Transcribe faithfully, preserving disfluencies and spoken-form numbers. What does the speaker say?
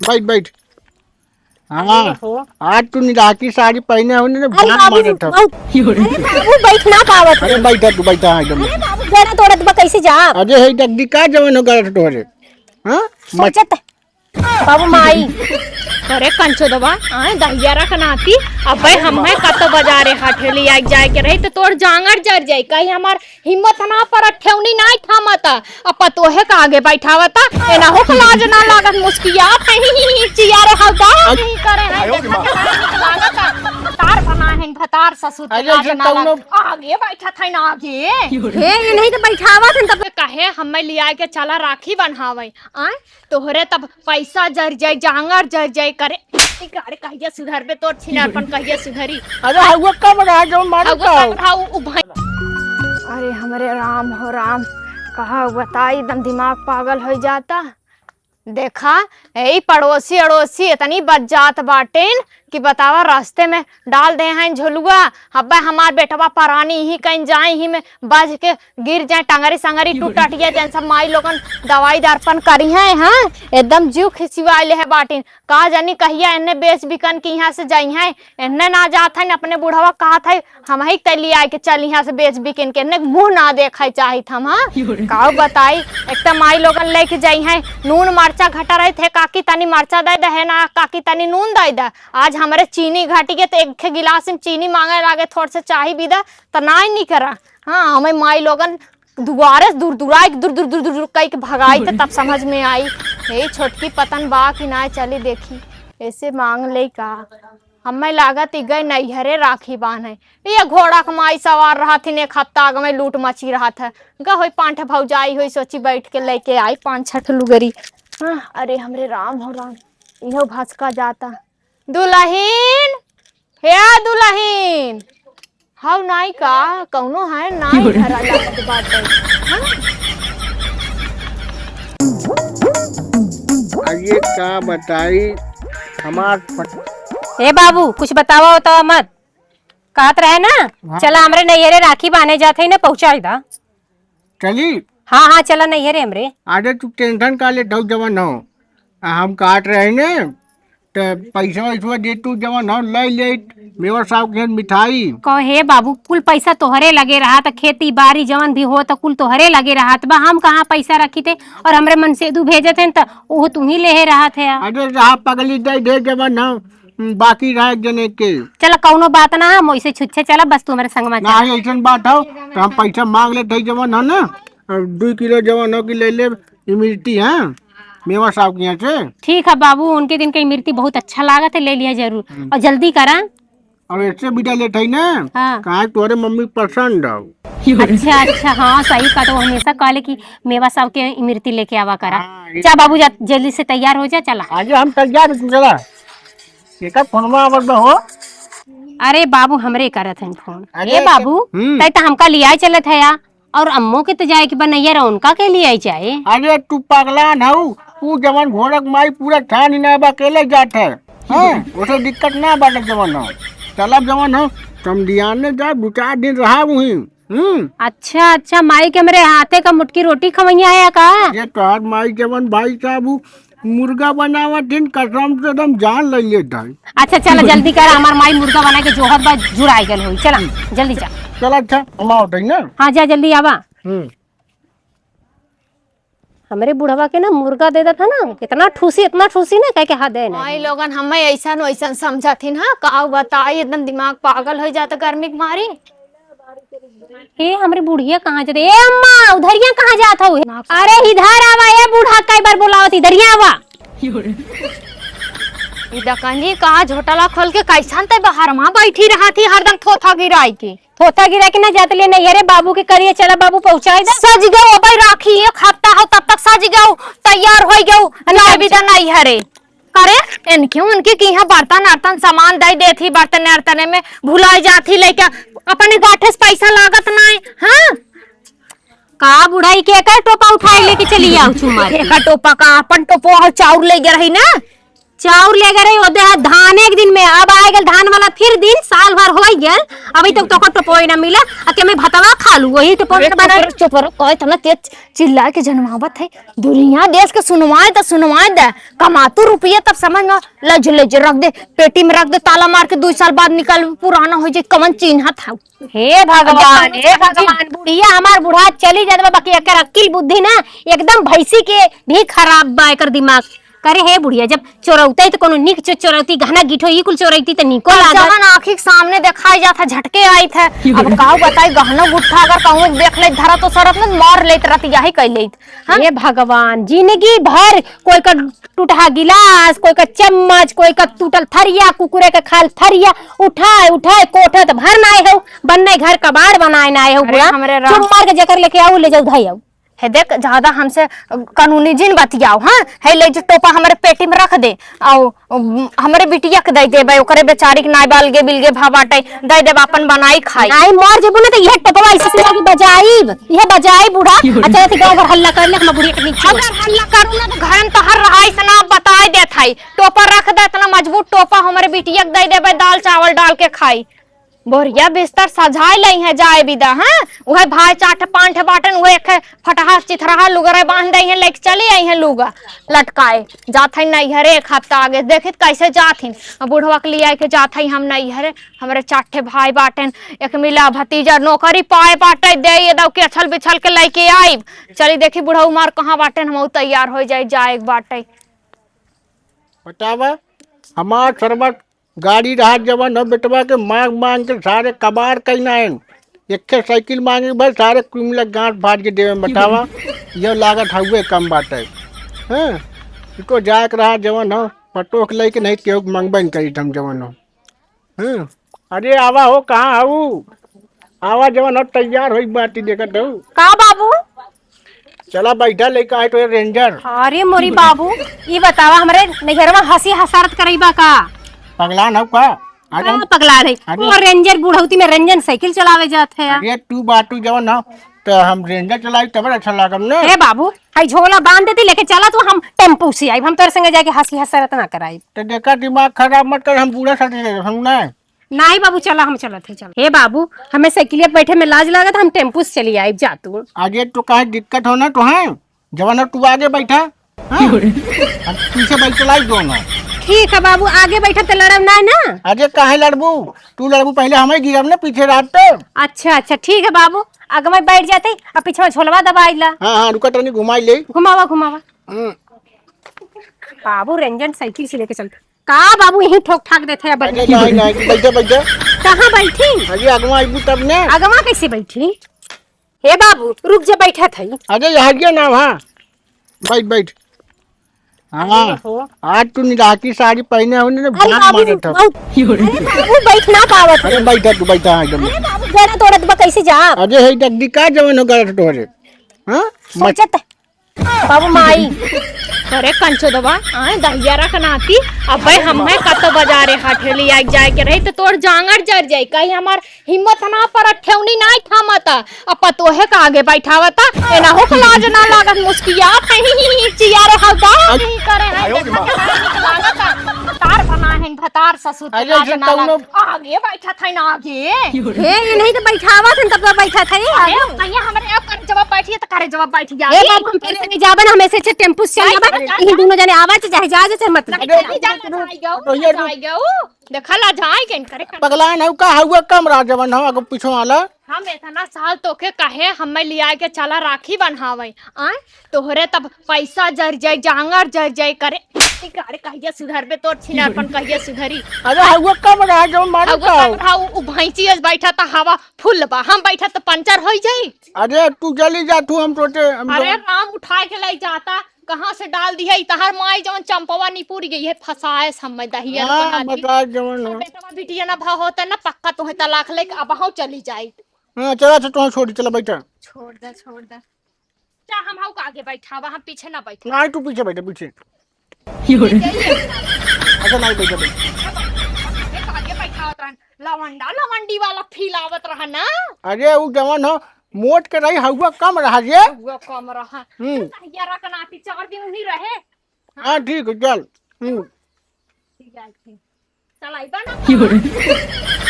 बैठ, बैठ। हाँ, अरे हो। आज तू निराकी साड़ी पहने हो ना, अरे बाप बाबू, मारत हो। बहुत, अरे बाबू, बैठ ना पावत अरे हो। बैठा तू, बैठा, हाँ, एकदम। अरे बाबू, जरा तोड़त बा, कैसे जा? अरे हे डगडी का जवन हो गलत तोहरे? हाँ? सोचत, बाबू माई। अरे कंचो दबा, आए दहिया रख नाती, अबे हमें कतो बाजारे हाथे ले आइ जाए के रही, तो तोर जांगर जर जाई, कहीं हमार हिम्मत ना परत, ठेवनी नाई थामत। अब पतोहे का आगे बैठावत, एनहू के लाज ना लागत, मुस्कियात है, चिया रे हौदा, नहीं करे है, देखा के लाज लागत। भतार बना है, भतार ससुर के अरे लाज जे ना कौनो लागत। आगे बैठत है ना आगे। हे, ये नहीं तो बैठावत है तब। कहे हमें लिया के चला राखी बन्हावे, आय? तोहरे तब पैसा जर जाई, जांगर जर जाई करे। अरे कहिया सुधरबे तोर छिनारपन कहिया सुधरी? अरे हउआ कब रहा जो मारू हउआ तो? कब रहा उ, उ भाई? अरे हमरे राम हो राम, कहा बताई, एकदम दिमाग पागल होइ जाता। देखा, यही पड़ोसी अड़ोसी इतनी बज्जात बाटेन कि बतावा, रास्ते में डाल दे हैं झोलुआ। अब्बे हमार बेटवा परानी ही कहीं जाए ही में बज के गिर जाए, टंगरी संगरी टूट टटिया, जन सब माई लोगन दवाई दर्पण करी हैं, हाँ, एकदम जीव खिसिवाए ले है बाटिन। का जानी कहिया एन्ने बेच बिकन के यहाँ से जाई हैं, एन्ने ना जात हैं, अपने बुढ़वा कहत है, हम ही तै लियाए के चल यहाँ से बेच बिकिन के, एन्ने मुँह ना देखाई चाहित हम, हाँ। काऊ बताई, एक त माई लोगन लेके जाई हैं, नून मरचा घटा रहे थे, काकी तनी मरचा दे दे, है ना, काकी तनी नून दे दे। आज हमरे चीनी घटी के तो एक गिलास में चीनी मांगे लागे, थोड़ से चाही भी दे, त नाई निकरा। हाँ, हमें माई लोगन दुआरे से दूर दुराई, दूर दूर दूर दूर कई के भगाई, त तब समझ में आई, हे छोटकी पतन बा कि ना, चली देखी, ऐसे मांग ले का। हमें लागत ई गए नैहरे राखी बांधे। ये घोड़ा के माई सवार रहत हिन, एक हफ्ता आगे में लूट मची रहत है। ग होई पांच ठे भौजाई होई, सोची बैठ के लेके आई पांच छठ लुगरी। हाँ, अरे हमरे राम हो राम, इहो भसका जाता। दुलहिन, हे दुलहिन, हौ नाई का, कौनो है नाई घरा लागत बाटे। हाँ? अब ये का बताई, हमार फट- ए बाबू, कुछ बतावा उतावा मत। कहत रहे ना, हाँ। चला हमरे नैहरे राखी बांधे जात है ना, पहुँचाई दा। चली। हाँ, हाँ, चला नैहरे हमरे। अरे तू tension का ले, ढौ जवन हो। आ, हम काट रहे ने, त पैसा वैसा दे तू जवन हो, ले ले, मेवा साहब के मिठाई। कहो, हे बाबू, कुल पैसा तोहरे लगे रहा, त खेती बारी जवन भी हो, त कुल तोहरे लगे रहत बा। हम कहाँ पैसा रखी थे, और हमरे मनसेदू भेजत हैं, त ओहो तू ही लेहे रहत है। अरे साहब, पगली दे दे जवन हो, बाकी रहा एक जने के। चला, कौनो बात ना, हम वैसे छुच्छे चला, बस तू हमरे संग में ना, चला। अइसन बात हो, त हम पैसा मांग लेत हई जवन हो ना, अब दुई किलो जवन हो कि ले ले, इमरती है, मेवा साहब के यहाँ से। ठीक है बाबू, उनके दिन के इमरती बहुत अच्छा लागत है, ले लिया जरूर। हम्म। और जल्दी करा। अब ऐसे बिदा लेत हई ना, हाँ। काहे तोहरे मम्मी पसंद हो। अच्छा, अच्छा, हाँ, सही कहा, तो हमेशा कहले कि मेवा साहब के इमरती लेके आवा करा। हाँ, ये जा बाबू, जा, जल्दी से तैयार हो जा, चला। आगे हम तैयार हो, चला। एकर फोनवा आवत बा हो। अरे बाबू, हमरे करत हैं फोन। अरे ए बाबू, हम्म। तै त हमका लियाए चलत है या, और अम्मो के त जाए के बा नैहर, उनका के लियाए जाए। अरे तू पगलान हऊ, ऊ जवन घोड़क माई पूरा ठान ही ना बा, अकेले जात है। हाँ, ओसे दिक्कत ना बाटे जवन हो। चलब जवन हो, समधियाने जाब, दू चार दिन रहा वहीं। हम्म। अच्छा, अच्छा, माई के हमरे हाथे का मुटकी रोटी खवैया है का? ये तोहार माई जवन भाई साहब ऊ मुर्गा बनावत हिन, कसम से एकदम जान ले लेत है। अच्छा, चला जल्दी कर, हमार माई मुर्गा बना के जोहत बा, जुड़ाई गल होई। चला, जल्दी जा। चला अच्छा, हम आवत है ना। हाँ, जा जल्दी आवा। हम्म। हमरे बुढ़वा के ना मुर्गा दे देता ना, इतना ठूसी, इतना ठूसी ना, कह के हाँ दे ना। माई लोगन हमें ऐसन वैसन समझत हिन, हाँ, का बताई, एकदम दिमाग पागल हो जाता गर्मी के मारी। ए, हमरे बुढ़िया कहाँ जाते? ए अम्मा, उधरिया कहाँ जात हो? अरे इधर आवा, ए बूढ़ा, कई बार बुलावत, इधरिया आवा। ई दकनी कहाँ झोटला खोल के कैसन ते बाहर मा बैठी रहत ही, हरदम थोथा गिराई के। थोथा गिरा के ना जात ले नैहरे, बाबू के करिए, चला बाबू पहुँचाई दे। सज गयो, अबे राखी एक हफ्ता हो, तब तक सज गयो, तैयार हो गयो, ना बिदा नैहरे। करे, इनके उनके की यहाँ बर्तन अर्तन सामान दे देत ही, बर्तन अर्तने में भुलाई जात ही, लइका अपने गाठे से पैसा लागत नाई, हाँ? का बुढ़ाई के एकर टोपा उठाए लेके चली आओ चुमार के? एकर टोपा का, अपन टोपा हो, चाउर ले गए रही ना, चाउर ले गए रही, ओदे है धान एक दिन में, अब आए गल धान वाला फिर दिन, साल भर हो गल, अभी तक तोको टोपोई ना मिला, आ के मैं भतवा खा लू, वही टोपोई अरे ना बना। चुप रहो, चुप रहो, कहे तो ना तेज चिल्ला के जनमावत है, दुनिया देश के सुनवाए त सुनवाए दे, कमातू रुपये तब समझ ना, ले जो, ले जो, रख दे, पेटी में रख दे, ताला मार के दो साल बाद निकाल, पुराना हो जाए, कवन चिन्ह था। हे भगवान, हे भगवान, बुढ़िया हमार बुढ़ा चली जात बा, बाकी एकर अक्किल बुद्धि ना एकदम भैंसी के भी खराब बा एकर दिमाग। करे हे बुढ़िया, जब चोरौते त कोनो निक चो-, चोरौती, गहना गिठो ई कुल चोरौती त निको लागत। जवन आँखी के सामने देखाई जात है, झटके आई थे। अब काऊ बताई, गहना गुट्ठा अगर कहूँ देख ले धरा तो सरत में मार लेत रहती, यही कह लेत। हाँ? हे भगवान, जिंदगी भर कोई का टूटहा गिलास, कोई का चम्मच, कोई का टूटल थरिया, कुकुरे के खाल थरिया, उठाए, उठाए, कोठत भर ना आए हो, बन्ने घर कबाड़ बनाए ना आए हो, अरे बुआ। हमरे राम। चुप मार के जेकर लेके आओ, ले जाओ, धाई आओ। हे देख, ज्यादा हमसे कानूनी जिन बतियाओ, हाँ? हे ले जो टोपा हमरे पेटी में रख दे, आओ, उम, हमरे बिटिया के दे देबे, ओकरे बेचारी के नाई बालगे बिलगे भा बाटे, दे देबे, अपन बनाई खाई। नाई मर जेबू ना, तो यह टोपवा ऐसे से लागी बजाइब, यह बजाई बूढ़ा। अच्छा, तो गाँव भर हल्ला कर ले, हम बुढ़िया के नीचे। अगर हल्ला करू ना, तो घर में तोहर रहाई से ना बताए देत हई। टोपा रख दे, इतना मजबूत टोपा हमरे बिटिया के दे देबे, दाल चावल डाल के खाई। बोरिया बिस्तर सजाए लई है जाए बिदा, हाँ? उहे भाई चार ठे पाँच ठे बाटन, उहे एक ठे फटहा चिथरहा लुगरे बांध दई है, लेके चली आई है लुगा लटकाए। जात है नैहरे एक हफ्ता आगे, देखित कैसे जात हिन। अब बुढ़वा के लिया के जात है हम नैहरे, हमरे चार ठे भाई बाटन, एक मिला भतीजा नौकरी पाए बाटे, दे ये दऊ के अछल बिछल के लेके आइब। चली देखी बुढ़ऊ मार कहाँ बाटन, हम तैयार हो जाए, जाए के बाटे। बतावा, हमार सरवा गाड़ी रहा जवन हो बेटवा के मांग मांग के सारे कबाड़ कई ना आइन। एक ठे साइकिल मांगे भाई सारे कुल मिला गांठ फाड़ के देवे में बतावा। यो लागत हउए कम बाटे। हैं? इको जाए के रहा जवन हो पटोह के लेके नहीं केहू के मंगबे न करी हम जवन हो। हैं? अरे आवा हो, कहाँ हऊ? आवा जवन हो तैयार होई बाटी देखत हऊ। का बाबू? चला बैठा, लेके आए तो ये रेंजर। अरे मोरी बाबू, ई बतावा, हमरे नैहरवा हंसी हसारत करई बा का? पगला न का? अरे का पगला रही? अरे वो रेंजर बुढ़ौती में रेंजर साइकिल चलावे जात है। अरे तू बाटू जवन हो, तो हम रेंजर चलाई तब अच्छा लागम ना। हे बाबू, हाई झोला बांध देती, लेके चला तू, हम टेम्पू से आइब, हम तोरे संगे जाके हंसी हसारत ना कराइब। तो देखा दिमाग खराब मत कर, हम बूढ़ा साथी हम ना। नाही बाबू, चला, हम चलत है, चला। हे बाबू, हमें साइकिलिया पे बैठे में लाज लागत, हम टेम्पू से चली आइब, जा तू। अरे तो काहे दिक्कत हो ना तो है, जवन हो तू आगे बैठा, हाँ? हम पीछे बैठ चलाई दोनों। ठीक है बाबू, आगे बैठा तो लड़ब ना, ना? अरे काहे लड़बू, तू लड़बू पहले हमें गिरब ना पीछे रात तो। अच्छा, अच्छा, ठीक है बाबू, आगे में बैठ जाते, अब पीछे में झोलवा दबाई ला। हाँ, हाँ, रुका तनी घुमाई ले। घुमावा, घुमावा। हम्म। बाबू रंजन साइकिल से लेके चलते। का बाबू यहीं ठोक ठाक देथे अब? अरे नहीं, नहीं, तू बैठे, बैठे। कहाँ बैठी? अरे अगवा आइबू तब ने। अगवा कैसे बैठी? हे बाबू, रुक जा, बैठा था। अरे यहाँ के ना, हाँ। बैठ, बैठ। हाँ। अरे हो। आज तू निराकी साड़ी पहने हो ना, अरे बाप बाबू, मारत हो। बहुत, अरे बाबू, बैठ ना पावत अरे है। बैठा तू, बैठा, हाँ, एकदम। अरे बाबू, गड़ा तोड़त बा, कैसे जा? अरे हे डगडी का जवन हो गड़ा तोड़े? हाँ? सोचत बाबू माई। अरे कंचो दबा, आए दहिया रख नाती। अबे हम है कत बाजारे हाथे ले आइ जाए के रही तो तोर जांगर जर जाई। कहीं हमार हिम्मत ना पर ठेवनी ना थामता। अब पतोहे का आगे बैठावता, एना हो के लाज ना लागत मुस्किया। चिया रे हौदा, नहीं करे है, देखा के लाज लागता। भतार बना है, भतार ससुर के अरे लाज ये ना कौनो लाग-, आगे बैठा था ना आगे। हे, ये नहीं तो बैठावा था, तब तो बैठा था ये। अरे, कहिया हमरे अब करे जवाब बैठिए तो करे जवाब बैठ जा। ए बाप, हम तेरे संगे जाबे ना, हम ऐसे अच्छे टेम्पू से चल जाबे। नहीं, नहीं, यही दोनों जने आवा, चाहे जा, चाहे मत। नहीं, नहीं, जा, जा, जा, जाओ, तो ये जा, जाओ। देखा ला, जाए के करे कर। पगला नहीं का, हुआ कम रहा जवन हो, अगर पीछे वाला। हम इतना साल तोके कहे, हमें लिया के चला राखी बन्हावे। आए, तोहरे तब पैसा जर जाए, जांगर जर जाए करे। अरे कहिया सुधरबे तोर छिनारपन कहिया सुधरी? अरे हुआ कम रहा जो मारू हउआ का? कम रहा, उ, उ भैंसी अस बैठा त हवा फुल बा, हम बैठा त पंचर होइ जाई। अरे तू जली जा तू, हम सोचे, हम अरे तो राम उठाए के ले जाता, कहाँ से डाल दिया? ई तहार माई जवन चंपवा निपुर गई है, फंसाए समय दहिया हाँ, बना दी। बता जवन हो। बेटवा बिटिया ना भा होता ना, पक्का तोहे तलाक लेके अब हम चली जाई। हाँ, चला, चला, तोहे छोड़, चला, बैठा। छोड़ दे, छोड़ दे। जा, हम हऊ का आगे बैठावा, हम पीछे ना बैठे। नहीं, तू पीछे बैठे, पीछे। अच्छा, नहीं बैठे, बैठे। एक आगे बैठावत रहन, लवंडा, लवंडी वाला फील आवत रहा ना। अरे, उ जवन हो, मोट के रही, हउआ कम रहा जे। हउआ कम रहा। हम्म। तो तहिया रख नाती, चार दिन उही रहे। हाँ, ठीक है, चल। हम्म। जाए थे। चलाई बा ना।